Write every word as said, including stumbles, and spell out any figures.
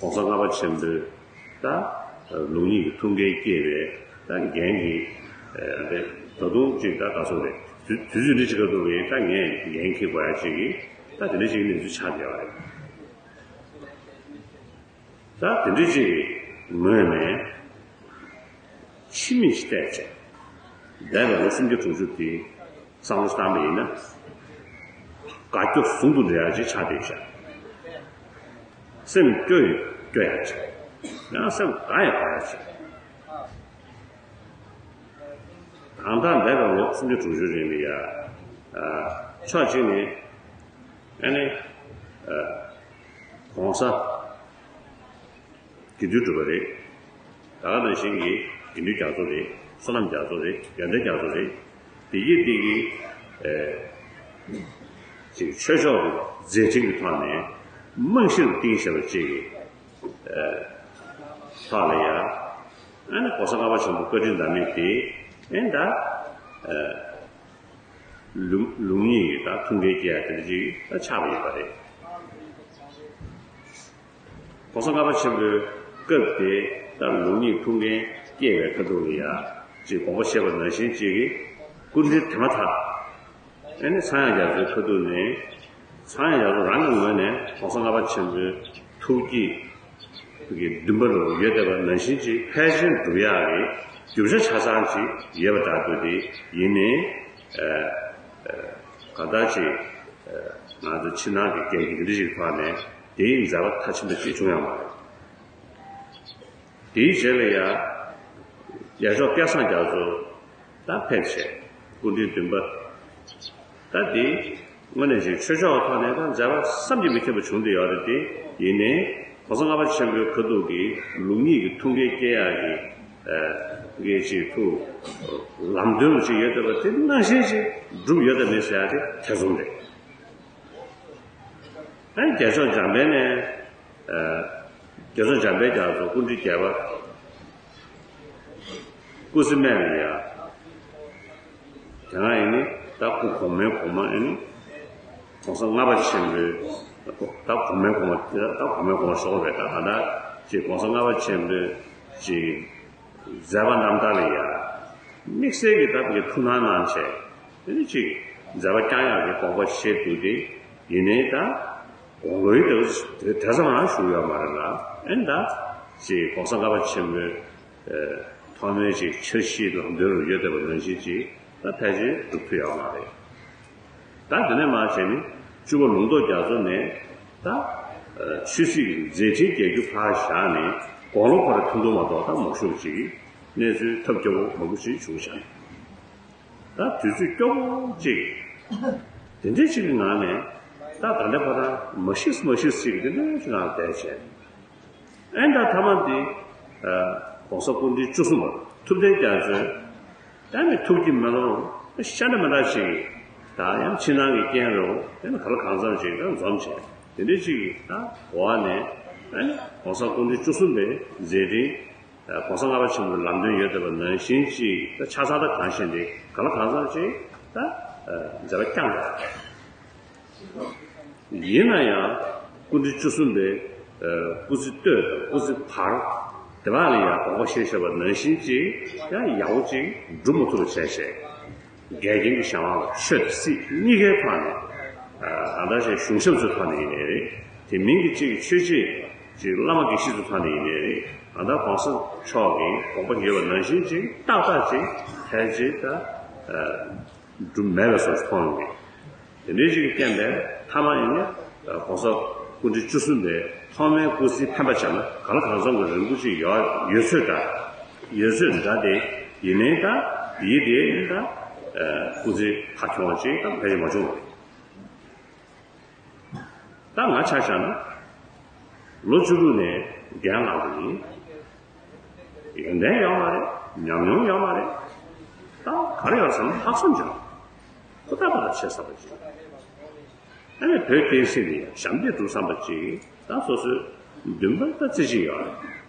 ༸གོང་ས་ལྔ་པ་ཆེན་པོའི་ད་ལུགས་གཉིས་ཀྱི་ཐུགས་འགན་བསྐྱེད་པའི་ད་འགན་གྱི་ད་ད་དུང་གཅིག་ད་ག་ཚོད་རེད། དུས་དུས་ཚོད་འདི་ཅིག་ག་འདུག་རེད། ད་ངས་འགན་འཁྱེར་དགོས་ཡ་ཅིག་གི་ད་དེ་འདྲ་ཅིག་གི་གནས་ཚུལ་ཆགས་བསྡད་པ་རེད། ད་དེ་འདྲ་ཅིག་གི་ངོས་ནས་ཕྱི་མིག་ཅིག་བལྟས་བྱས། འདས་པའི་ལོ་སུམ་ཅུ་དྲུག་ཅུ་དེ་བསམ་བློ་བཏང་པ་ཡིན་ན། དགའ་སྐྱོ་ཟུང་དུ་འབྲེལ་ཡག་ཅིག་ཆགས་བསྡད་ཤག་སེམས་སྐྱོ་ཡི་སྐྱོ་ཡག་ཅིག་ཡང་སེམས་དགའ་ཡི་དགའ་ཡག་ཅིག་ད་ལྟ་འདས་པའི་ལོ་སུམ་ཅུ་དྲུག་ཅུ་རིང་ལ་ཡ། ཨ། ཕྱོགས་གཅིག་ནས་ཨ་ནི། ཨ། ༸གོང་ས་དགེ་འདུན་གྲུབ་པ་རེད། ད་ག་ནང་བཞིན་གྱི་དགེ་འདུན་རྒྱ་མཚོ་རེད། བསོད་ནམས་རྒྱ་མཚོ་རེད། ཡོན་ཏན་རྒྱ་མཚོ་རེད། དེ་གྱིས་དེ་གི་ཨེ་ཅིག་ཆོས་ཕྱོགས་ཀྱི་མཛད་འཕྲིན་གྱི་ཐོག་ནས་རྨང་གཞིར་བཏིང་བྱས་པ་ཅིག་གི་ཨེ་ཐོག་ལ་ཡ། ཨ་ནི་༸གོང་ས་ལྔ་པ་ཆེན་པོ་བཀའ་དྲིན་ཟླ་མེད་དེ་ཨེ་ད་ཨེ་ལུགས་ལུགས་གཉིས་ཀྱི་ད་ཐུགས་འགན་བསྐྱེད་ཡ་དེ་འདྲ་ཅིག་ད་ཆགས་པ་ཡིན་པ་རེད། ༸གོང་ས་ལྔ་པ་ཆེན་པོའི་སྐབས་དེ་ལྟར་ལུགས་གཉིས་ཐུགས་འགན་བསྐྱེད་པའི་ཁ་ཐུག་ལ་ཡ། ཅིག་དགོངས་པ་བཞེས་པ་ནང་བཞིན་ཅིག་གི་སྐུ་མདུན་དེ་མ་ཐག་ཨ་ནི་ཚངས་དབྱངས་རྒྱ་མཚོའི་ཁ་ཐུག་ནས། ཚངས་དབྱངས་རྒྱ་མཚོ་རང་གི་ངོས་ནས་༸གོང་ས་ལྔ་པ་ཆེན་པོའི་ཐུགས་བསྐྱེད་ཀྱི་འདུན་པ་རུ་ཡོད་བསྡད་པ་ནང་བཞིན་ཅིག་ཕལ་ཆེར་འགྲུབ་ཡག་གི་རྒྱུ་ཆ་ཆ་ཚང་ཅིག་ཡོད་པ་ལྟ་བུ་དེ་ཡིན་ནའི། ཨ། ཨ། གང་ལྟར་ཅིག་ཨ། ང་ཚོ་ཕྱི་ནང་གི་འགན་འཁྱེར་འདི་ཞིག་ཐོག་ནས་དེའི་མཛད་པ་མཐའ་ཕྱིན་པ་ཅིག་བྱུང་ཡོད་མ་རེད། དེའི་རྗེས་ལ་ཡ། ཡ་ཆོག་སྐལ་བཟང་རྒྱ་མཚོ་ད་ཕེབས་བྱས་སྐུ་མདུན་འདུན་པ་ད་དེ་དངོས་གནས་ཅིག་ཆོས་ཕྱོགས་ཐོག་ནས་ད་མཛད་པ་བསམ་གྱིས་མི་ཁྱབ་པ་བྱུང་བསྡད་ཡོད་རེད་དེ། ཡིན་ནའི་༸གོང་ས་ལྔ་པ་ཆེན་པོའི་ཁ་ཐུག་གི་ལུགས་གཉིས་ཀྱི་ཐུགས་འགན་བསྐྱེད་ཡག་གི་ཨ། གི་ཅིག་ཐུགས་ལམ་སྟོན་ཅིག་ཡོད་བསྡད་པ་དེ་ནང་བཞིན་ཅིག་འགྲུབ་ཡོད་དམ་མེད་ཟེར་ཡ་དེ་ཐེ་ཚོམ་རེད། ཨ་ནི་རྒྱལ་མཆོག་འཇམ་དཔལ་ནས། ཨ། རྒྱལ་མཆོག་འཇམ་དཔལ་རྒྱ་མཚོ་སྐུ་ཕྲེང་བརྒྱད་པ། སྐུ་ཚེ་སྨད་ལ་ཡ། དེ་སྔ་ཡིན་ནི་ད་སྐུ་གོང་མའི་གོང་མ་ཨ་ནི་༸གོང་ས་ལྔ་པ་ཆེན་པོའི་ད་གོང་མའི་གོང་མ་དེ་ད་གོང་མའི་གོང་མ་ཤོར་བས་ད་ད་ལྟ་ཅིག་༸གོང་ས་ལྔ་པ་ཆེན་པོའི་ཅིག་མཛད་པ་རྣམ་ཐར་ལ་ཡ། དམིགས་བསལ་གྱི་ད་བུ་གི་ཐུགས་སྣང་གནང་བྱས་ཨ་ནི་ཅིག་མཛད་པ་བསྐྱངས་ཡག་གི་དགོངས་པ་བཞེས་འདུག་སྟེ། ཡིན་ནའི་ད་དགུང་ལོའི་དེ་དེ་ཙམ་རང་བཞུགས་ཡོད་མ་རེད་ལ། ཨེ་ད་ཅིག་༸གོང་ས་ལྔ་པ་ཆེན་པོའི་ཨེ་ཐོག་མའི་ཅིག་འཆར་གཞི་ལམ་སྟོན་རུ་ཡོད་བསྡད་པ་ནང་བཞིན་ཅིག་ད་ཕལ་ཆེར་འགྲུབ་ཐུབ་ཡོད་མ་རེད། ད་དེ་ནས་མར་བྱས་ནས་བཅུ་པ་ལུང་རྟོགས་རྒྱ་མཚོ་ནས་ད་ཨེ་ཆོས་སྲིད་ཀྱི་མཛད་འཕྲིན་རྒྱས་རྒྱུ་ཕར་བཞག་ནས་དགུང་ལོ་ཁོ་ར་ཐུང་ཐུང་མ་གཏོགས་ད་མང་ཤོས་ཅིག་གནས་ཚུལ་ཐབས་སྐྱོ་པོ་མང་པོ་ཞིག་བྱུང་བཞག་ད་དུས་ཚོད་སྐྱོ་པོ་ཅིག་དེ་འདྲའི་ཅིག་གི་ངང་ནས་ད་ད་ལྟ་བར་མ་ཤི་མ་ཤི་ཅིག་དེ་འདྲའི་ཅིག་ངང་བསྡད་བྱས། ཨེ་ད་ཐ་མ་འདི་༸གོང་ས་སྐུ་ཕྲེང་བཅུ་གསུམ་པ་ཐུབ་བསྟན་རྒྱ་མཚོས་ད་ནི་ཐུགས་ཀྱི་མེ་ལོང་ཤ་འདྲ་མི་འདྲ་ཅིག་ད་ཡང་ཕྱི་ནང་གི་རྐྱེན་རུ་ད་ནི་ག་ལ་གང་འཚམ་ཅིག་ད་འཛོམས་བྱས། དེ་འདྲའི་ཅིག་ད་འོག་ནས་ཨ་ནི་༸གོང་ས་སྐུ་ཕྲེང་བཅུ་གསུམ་པའི་མཛད་འཕྲིན། ༸གོང་ས་ལྔ་པ་ཆེན་པོའི་ལམ་སྟོན་ཡོད་བསྡད་པ་ནང་བཞིན་ཅིག་ད་ཆ་ཚང་ད་གང་ཤེས་འདི་ག་ལ་གང་འཚམ་ཅིག་ད་མཛད་པ་བསྐྱངས་ཡོད། ཡིན་ན་ཡང་སྐུ་ཕྲེང་བཅུ་གསུམ་པའི་སྐུ་ཚེ་སྟོད་དང་སྐུ་ཚེ་བར་དེ་བ་ལ་ཡང་དགོངས་པ་བཞེས་བཞག་པ་ནང་བཞིན་ཅིག་ཡང་ཡག་པོ་ཅིག་འགྲུབ་མ་ཐུབ་པ་བྱས་བྱས། འགལ་རྐྱེན་གྱི་གཞན་དབང་ལ་ཆོས་དང་སྲིད་གཉིས་ཀའི་ཐོག་ནས། ཨ་ད་ཅིག་གཞུང་ཞབས་ཚོའི་ཐོག་ནས་ཡིན་ནའི་རེད། དེ་མིན་གྱི་གཅིག་ཆོས་བྱེད་ཅིག་བླ་མ་དགེ་བཤེས་ཚོའི་ཐོག་ནས་ཡིན་ནའི་རེད། ཨ་ད་༸གོང་ས་མཆོག་གིས་དགོངས་པ་ཡོད་པ་ནང་བཞིན་ཅིག་ཏག་ཏག་ཅིག་ཕལ་ཆེར་ད་ཨ་འགྲུབ་མེད་པའི་བཟོ་ཞིག་མཐོང་ཡོང་གི། དེ་འདྲའི་ཅིག་གི་རྐྱེན་པས་མཐའ་མ་ཡིན་ནའི་༸གོང་ས་སྐུ་ཕྲེང་བཅུ་གསུམ་པའི་ཐོག་མའི་སྐུ་ཚེའི་འཕེན་པ་བྱས་ན་གང་ལ་གང་འཚམ་གྱི་རིང་པོ་ཅིག་ཡོད་ཡོད་ཚོད་འདྲ། ཡོད་ཚོད་འདྲ་སྟེ། ཡིན་ནའི་ད་དེའི་དེ་ཡིན་ད་སྐུ་ཚེ་ཁ་ཁྱོང་བ་ཅིག་ད་ཕལ་ཆེར་མ་བྱུང་བ་རེད། ད་ང་ཆ་བཞག་ན་ལོ་བཅུ་དྲུག་ནས་འགན་བླངས་པ་ཡིན། ཡོན་ཏན་ཡོད་མ་རེད། ཉམས་མྱོང་ཡོད་མ་རེད། ད་ག་རེ་ཡོད་ཟེར་ན་ལྷག་བསམ་ཅིག་ཧུར་ཐག་པ་ལ་བྱེད་ས་པ་ཅིག་ཨ་ནི་བོད་བསྟན་སྲིད་ལ་ཡང་ཞབས་འདེགས་སྒྲུབ་བསམ་པ་ཅིག་ད་སོ་སོའི་འདུན་པ་ད་རྩེ་གཅིག་ཡོད་རེད།